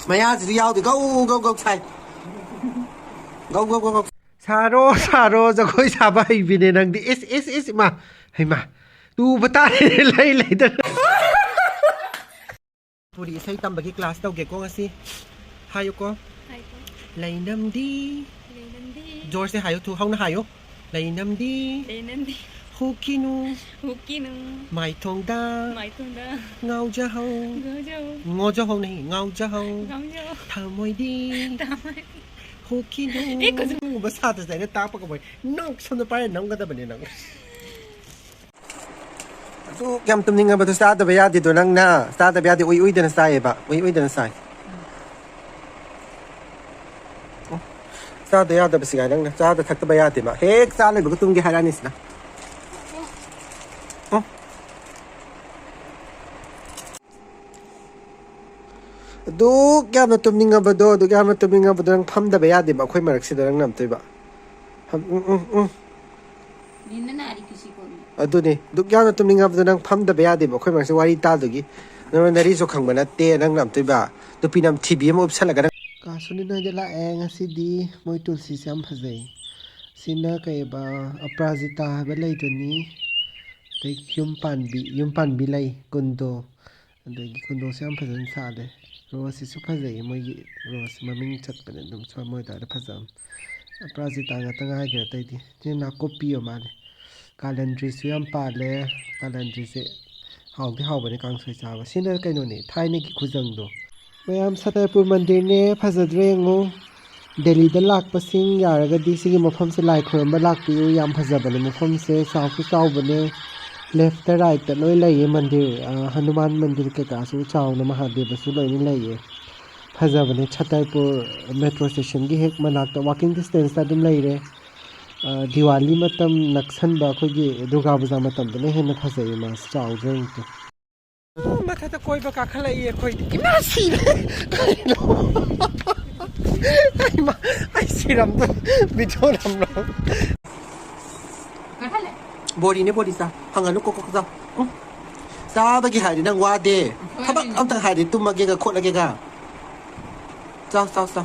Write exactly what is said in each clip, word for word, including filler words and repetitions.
ꯃꯌꯥꯁꯤꯁꯨ ꯌꯥꯎꯗꯦ꯫ ꯒꯧ ꯒꯧ ꯒꯧ ꯁꯥꯏ꯫ ꯒꯧ ꯒꯧ ꯒꯧ ꯒꯧ꯫ ꯁꯥꯔꯣ, ꯁꯥꯔꯣ, ꯖꯒꯣꯏ ꯁꯥꯕ ꯍꯩꯕꯤꯅꯦ ꯅꯪꯗꯤ꯫ ꯏꯁ, ꯏꯁ, ꯏꯁ, ꯏꯃꯥ꯫ ꯍꯩꯃꯥ꯫ ꯇꯨꯕ ꯇꯥꯔꯦ ꯂꯩ ꯂꯩꯗꯅ꯫ ꯄꯨꯔꯤ ꯏꯁꯩ ꯇꯝꯕꯒꯤ ꯀ꯭ꯂꯥꯁ ꯇꯧꯒꯦꯀꯣ ꯉꯁꯤ꯫ ꯍꯥꯏꯌꯨꯀꯣ꯫ ꯍꯥꯏꯀꯣ꯫ ꯂꯩꯅꯝꯗꯤ꯫ ꯂꯩꯅꯝꯗꯤ꯫ ꯖꯣꯔꯁꯦ ꯍꯥꯏꯌꯨ, ꯊꯨ ꯍꯧꯅ ꯍꯥꯏꯌꯨ꯫ ꯂꯩꯅꯝꯗꯤ꯫ ꯂꯩꯅꯝꯗꯤ꯫ ꯍꯨꯀꯤꯅꯨ꯫ ꯍꯨꯀꯤꯅꯨ꯫ ꯃꯥꯏꯊꯣꯡꯗ꯫ ꯃꯥꯏꯊꯣꯡꯗ꯫ ꯉꯥꯎꯖꯍꯧ꯫ ꯉꯥꯎꯖꯍꯧ꯫ ꯉꯣꯖꯍꯧ ꯅꯍꯤ, ꯉꯥꯎꯖꯍꯧ꯫ ꯉꯥꯎꯖꯍꯧ꯫ ꯊꯃꯣꯏꯗꯤ꯫ ꯊꯃꯣꯏꯗꯤ꯫ ꯍꯨꯀꯤꯅꯨ꯫ ꯑꯦ, ꯀꯩꯁꯨ ꯒꯨꯝꯕ ꯁꯥꯇ꯭ꯔꯁꯦ ꯑꯩꯅ ꯇꯥꯛꯄ ꯀꯃꯥꯏ ꯅꯪ ꯁꯣꯝꯗ ꯄꯥꯏꯔ ꯅꯝꯒꯗꯕꯅꯤ ꯅꯪ꯫ ꯑꯗꯨ ꯌꯥꯝ ꯇꯨꯝꯅꯤꯡꯉꯕꯗꯣ ꯆꯥꯗꯕ ꯌꯥꯗꯦꯗꯣ ꯅꯪꯅ꯫ ꯆꯥꯗꯕ ꯌꯥꯗꯦ, ꯎꯏ ꯎꯏꯗꯅ ꯆꯥꯏꯌꯦꯕ, ꯎꯏ ꯎꯏꯗꯅ ꯆꯥꯏ꯫ ꯎꯝ꯫ ꯆꯥꯗ ꯌꯥꯗꯕꯁꯤ ꯀꯥꯏ ꯅꯪꯅ ꯆꯥꯗ ꯊꯛꯇꯕ ꯌꯥꯗꯦꯕ꯫ ꯍꯦꯛ ꯆꯥ ꯂꯣꯏꯕꯒ ꯇꯨꯝꯒꯦ ꯍꯥꯏꯔꯛꯑꯅꯤ ꯁꯤꯅ꯫ ꯎꯝ꯫ ꯑꯗꯨꯛ ꯌꯥꯝꯅ ꯇꯨꯝꯅꯤꯡꯉꯕꯗꯣ, ꯑꯗꯨꯛ ꯌꯥꯝꯅ ꯇꯨꯝꯅꯤꯡꯉꯕꯗꯣ ꯅꯪ ꯐꯝꯗꯕ ꯌꯥꯗꯦꯕ ꯑꯩꯈꯣꯏ ꯃꯔꯛꯁꯤꯗ ꯅꯪꯅ ꯑꯝꯇꯣꯏꯕ꯫ ꯐꯝ-, ꯎꯝ, ꯎꯝ, ꯎꯝ꯫ ꯑꯗꯨꯅꯤ, ꯑꯗꯨꯛ ꯌꯥꯝꯅ ꯇꯨꯝꯅꯤꯡꯉꯕꯗꯣ ꯅꯪ ꯐꯝꯗꯕ ꯌꯥꯗꯦꯕ ꯑꯩꯈꯣꯏ ꯃꯔꯛꯁꯤ ꯋꯥꯔꯤ ꯇꯥꯗꯨꯒꯤ꯫ ꯅꯪ ꯅꯔꯤꯁꯨ ꯈꯪꯕ ꯅꯠꯇꯦ ꯅꯪꯅ ꯑꯝꯇꯣꯏꯕ꯫ ꯅꯨꯄꯤ ꯅꯝꯊꯤꯕꯤ ꯑꯃ ꯎꯞꯁꯜꯂꯒ ꯅꯪ꯫ ꯀꯥꯁꯨꯅꯤ ꯅꯣꯏꯗ ꯂꯥꯛꯑꯦ ꯉꯁꯤꯗꯤ꯫ ꯃꯣꯏ ꯇꯨꯜꯁꯤꯁꯦ ꯌꯥꯝ ꯐꯖꯩ꯫ ꯁꯤꯅ ꯀꯩꯕ, ꯑꯄ꯭ꯔꯥꯖꯤꯇꯥ ꯍꯥꯏꯕ ꯂꯩꯗꯨꯅꯤ꯫ ꯑꯗꯩ ꯌꯨꯝ ꯄꯥꯟꯕꯤ, ꯌꯨꯝ ꯄꯥꯟꯕꯤ ꯂꯩ, ꯀꯨꯟꯗꯣ꯫ ꯑꯗꯒꯤ ꯀꯨꯟꯗꯣꯁꯨ ꯌꯥꯝ ꯐꯖꯅ ꯁꯥꯠꯂꯦ꯫ ꯔꯣꯁꯁꯤꯁꯨ ꯐꯖꯩꯌꯦ, ꯃꯣꯏꯒꯤ ꯔꯣꯁ ꯃꯃꯤꯡ ꯆꯠꯄꯅꯦ ꯑꯗꯨꯝ, ꯁ꯭ꯋꯥꯏ ꯃꯣꯏ ꯑꯗꯨꯋꯥꯏꯗ ꯐꯖꯕꯅꯦ꯫ ꯑꯄꯔꯥꯖꯤꯇꯥ ꯉꯥꯛꯇ ꯉꯥꯏꯈ꯭ꯔꯦ ꯑꯇꯩꯗꯤ꯫ ꯁꯤ ꯅꯥꯀꯨꯞꯄꯤ ꯑꯣꯏ ꯃꯥꯜꯂꯦ꯫ ꯀꯥꯂꯟꯗ꯭ꯔꯤꯁꯨ ꯌꯥꯝ ꯄꯥꯜꯂꯦ꯫ ꯀꯥꯂꯟꯗ꯭ꯔꯤꯁꯦ ꯍꯥꯎꯗꯤ ꯍꯥꯎꯕꯅꯦ ꯀꯥꯡꯁꯣꯏ ꯆꯥꯕ꯫ ꯁꯤꯅ ꯀꯩꯅꯣꯅꯦ, ꯊꯥꯏꯅꯒꯤ ꯈꯨꯖꯪꯗꯣ꯫ ꯃꯌꯥꯝ ꯁꯇꯔꯄꯨꯔ ꯃꯟꯗꯤꯔꯅꯦ, ꯐꯖꯗ꯭ꯔꯦ ꯌꯦꯡꯉꯣ꯫ ꯗꯦꯜꯂꯤꯗ ꯂꯥꯛꯄꯁꯤꯡ ꯌꯥꯔꯒꯗꯤ ꯁꯤꯒꯤ ꯃꯐꯝꯁꯦ ꯂꯥꯏ ꯈꯨꯔꯨꯝꯕ ꯂꯥꯛꯄꯤꯌꯨ, ꯌꯥꯝ ꯐꯖꯕꯅꯦ ꯃꯐꯝꯁꯦ, ꯆꯥꯎꯁꯨ ꯆꯥꯎꯕꯅꯦ꯫ ꯂꯦꯐꯇ ꯔꯥꯏꯠꯇ ꯂꯣꯏ ꯂꯩꯌꯦ ꯃꯟꯗꯤꯔ, ꯑ, ꯍꯅꯨꯃꯥꯟ ꯃꯟꯗꯤꯔ ꯀꯩꯀꯥꯁꯨ ꯆꯥꯎꯅ ꯃꯍꯥꯗꯦꯕꯁꯨ ꯂꯣꯏꯅ ꯂꯩꯌꯦ꯫ ꯐꯖꯕꯅꯦ, ꯁꯇꯔꯄꯨꯔ ꯃꯦꯇ꯭ꯔꯣ ꯁ꯭ꯇꯦꯁꯟꯒꯤ ꯍꯦꯛ ꯃꯅꯥꯛꯇ walking distance ꯇ ꯑꯗꯨꯝ ꯂꯩꯔꯦ꯫ ꯑ, ꯗꯤꯋꯥꯂꯤ ꯃꯇꯝ ꯅꯛꯁꯟꯕ ꯑꯩꯈꯣꯏꯒꯤ ꯗꯨꯔꯒꯥ ꯄꯨꯖꯥ ꯃꯇꯝꯗꯅ ꯍꯦꯟꯅ ꯐꯖꯩꯌꯦ ꯃꯥꯁꯦ, ꯆꯥꯎꯗ꯭ꯔꯣ ꯌꯦꯡꯉꯨ꯫ ꯃꯊꯛꯇ ꯀꯣꯏꯕ ꯀꯥꯈꯠꯂꯛꯏ ꯑꯩꯈꯣꯏ꯫ ꯏꯃꯥ ꯁꯤꯔꯦ! ꯀꯩꯅꯣ? ꯏꯃꯥ, ꯑꯩ ꯁꯤꯔꯝꯗꯣ video ꯅꯝꯂꯣ꯫ ꯕꯣꯔꯤꯅꯦ ꯕꯣꯔꯤ ꯆꯥ꯫ ꯍꯪꯉꯅꯨ ꯀꯣ ꯀꯣ ꯆꯥ꯫ ꯎꯝ꯫ ꯆꯥꯕꯒꯤ ꯍꯥꯏꯔꯗꯤ ꯅꯪ ꯋꯥꯗꯦ꯫ ꯊꯕꯛ ꯑꯝꯇꯪ ꯍꯥꯏꯔꯗꯤ ꯇꯨꯝꯃꯒꯦꯒ ꯈꯣꯠꯂꯒꯦꯒ꯫ ꯆꯥꯎ, ꯆꯥꯎ, ꯆꯥꯎ꯫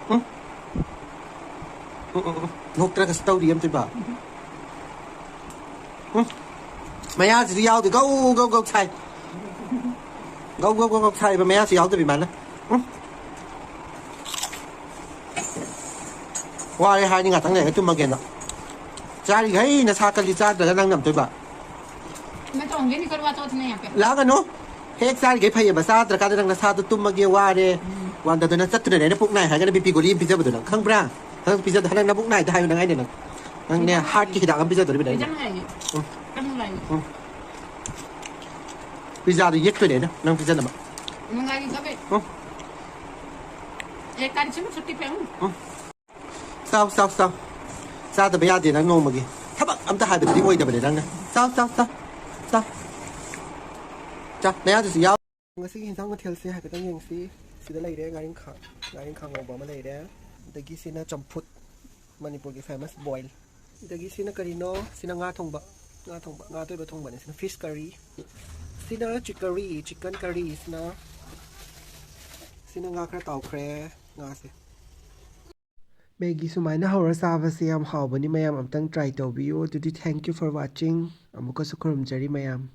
ꯎꯝ? ꯎꯝ, ꯎꯝ, ꯎꯝ꯫ ꯅꯣꯛꯇ꯭ꯔꯒꯁꯨ ꯇꯧꯔꯤ ꯑꯝꯇꯣꯏꯕ꯫ ꯎꯝ? ꯃꯌꯥꯁꯤꯗꯤ ꯌꯥꯎꯗꯦ꯫ ꯒꯧ, ꯒꯧ, ꯒꯧ ꯁꯥꯏ꯫ ꯒꯧ, ꯒꯧ, ꯒꯧ, ꯒꯧ ꯁꯥꯏꯕ ꯃꯌꯥꯁꯤ ꯌꯥꯎꯗꯕꯤ ꯃꯥꯅ꯫ ꯎꯝ? ꯋꯥꯔꯦ ꯍꯥꯏꯔꯗꯤ ꯉꯥꯛꯇꯪ ꯂꯩꯔꯒ ꯇꯨꯝꯃꯒꯦꯅ꯫ ꯆꯥꯔꯤꯈꯩ ꯅꯁꯥ ꯀꯜꯂꯤ, ꯆꯥꯗ꯭ꯔꯒ ꯅꯪ ꯅꯝꯗꯣꯏꯕ꯫ मैं तो होंगे नहीं करवा चौथ में यहाँ पे। ꯂꯥꯛꯒꯅꯨ꯫ ꯍꯦꯛ ꯆꯥꯔꯤꯈꯩ ꯐꯩꯌꯦꯕ꯫ ꯆꯥꯗ꯭ꯔꯀꯥꯟꯗ ꯅꯪ ꯅꯁꯥꯗꯣ ꯇꯨꯝꯃꯒꯦ, ꯋꯥꯔꯦ, ꯎꯝ꯫ ꯋꯥꯟꯗꯗꯅ ꯆꯠꯇꯨꯅꯅꯦ ꯑꯩꯅ ꯄꯨꯛ ꯅꯥꯏ ꯍꯥꯏꯔꯒꯅ ꯕꯤ ꯄꯤ ꯒꯨꯂꯤ ꯑꯃ ꯄꯤꯖꯕꯗꯣ ꯅꯪ ꯈꯪꯕ꯭ꯔꯥ? ꯅꯪ ꯄꯤꯖꯗ-, ꯅꯪ ꯅꯕꯨꯛ ꯅꯥꯏꯗ ꯍꯥꯏꯌꯨ ꯅꯪ ꯑꯩꯅ ꯅꯪ꯫ ꯅꯪꯅꯦ ꯄꯤꯖꯕ ꯍꯥꯔꯠꯀꯤ ꯍꯤꯗꯥꯛ ꯑꯃ ꯄꯤꯖꯗꯣꯔꯤꯕꯅꯦ ꯑꯩꯅ꯫ ꯄꯤꯖꯕ ꯍꯥꯏꯌꯦ꯫ ꯎꯝ꯫ ꯀꯩꯅꯣ ꯂꯥꯛꯑꯦ꯫ ꯎꯝ꯫ ꯄꯤꯖꯥꯗꯣ ꯌꯦꯛꯇꯣꯏꯅꯦ ꯑꯩꯅ ꯅꯪ ꯄꯤꯖꯅꯕ꯫ ꯅꯨꯡꯉꯥꯏꯔꯤꯕꯣ ꯕꯦ? ꯎꯝ꯫ ꯑꯦ, ꯀꯥꯟꯁꯤꯕꯨ ꯁꯨꯇꯤ ꯄꯦ? ꯎꯝ꯫ ꯆꯥꯎ, ꯆꯥꯎ, ꯆꯥꯎ꯫ ꯆꯥꯗꯕ ꯌꯥꯗꯦ ꯅꯪ ꯅꯣꯡꯃꯒꯤ꯫ ꯊꯕꯛ ꯑꯝꯇ ꯍꯥꯏꯕꯗꯨꯗꯤ ꯑꯣꯏꯗꯕꯅꯦ ꯅꯪꯅ꯫ ꯆꯥꯎ, ꯆꯥꯎ, ꯆꯥꯎ꯫ ꯆꯥꯎ꯫ ꯆꯥꯎ꯫ ꯅꯌꯥꯗꯨꯁꯨ ꯌꯥꯎ꯫ ꯉꯁꯤꯒꯤ ꯍꯤꯟꯖꯥꯡ ꯃꯊꯦꯜꯁꯦ ꯍꯥꯏꯐꯦꯠꯇꯪ ꯌꯦꯡꯁꯤ꯫ ꯁꯤꯗ ꯂꯩꯔꯦ ꯉꯥꯔꯤꯡꯈꯥ, ꯉꯥꯔꯤꯡꯈꯥ ꯉꯧꯕ ꯑꯃ ꯂꯩꯔꯦ꯫ ꯑꯗꯒꯤ ꯁꯤꯅ ꯆꯝꯐꯨꯠ, ꯃꯅꯤꯄꯨꯔꯒꯤ famous boil꯫ ꯑꯗꯒꯤ ꯁꯤꯅ ꯀꯔꯤꯅꯣ? ꯁꯤꯅ ꯉꯥ ꯊꯣꯡꯕ, ꯉꯥ ꯊꯣꯡꯕ, ꯉꯥ ꯑꯇꯣꯏꯕ ꯊꯣꯡꯕꯅꯦ꯫ ꯁꯤꯅ fish curry꯫ ꯁꯤꯅ chicken curry, chicken curry꯫ ꯁꯤꯅ, ꯁꯤꯅ ꯉꯥ ꯈꯔ ꯇꯥꯎꯈ꯭ꯔꯦ, ꯉꯥꯁꯦ꯫ ꯃꯦꯒꯤ ꯁꯨꯃꯥꯏꯅ ꯍꯧꯔ ꯆꯥꯕꯁꯦ ꯌꯥꯝ ꯍꯥꯎꯕꯅꯤ ꯃꯌꯥꯝ, ꯑꯝꯇꯪ try ꯇꯧꯕꯤꯌꯨ꯫ ꯑꯗꯨꯗꯤ thank you for watching꯫ ꯑꯃꯨꯛꯀꯁꯨ ꯈꯨꯔꯨꯝꯖꯔꯤ ꯃꯌꯥꯝ꯫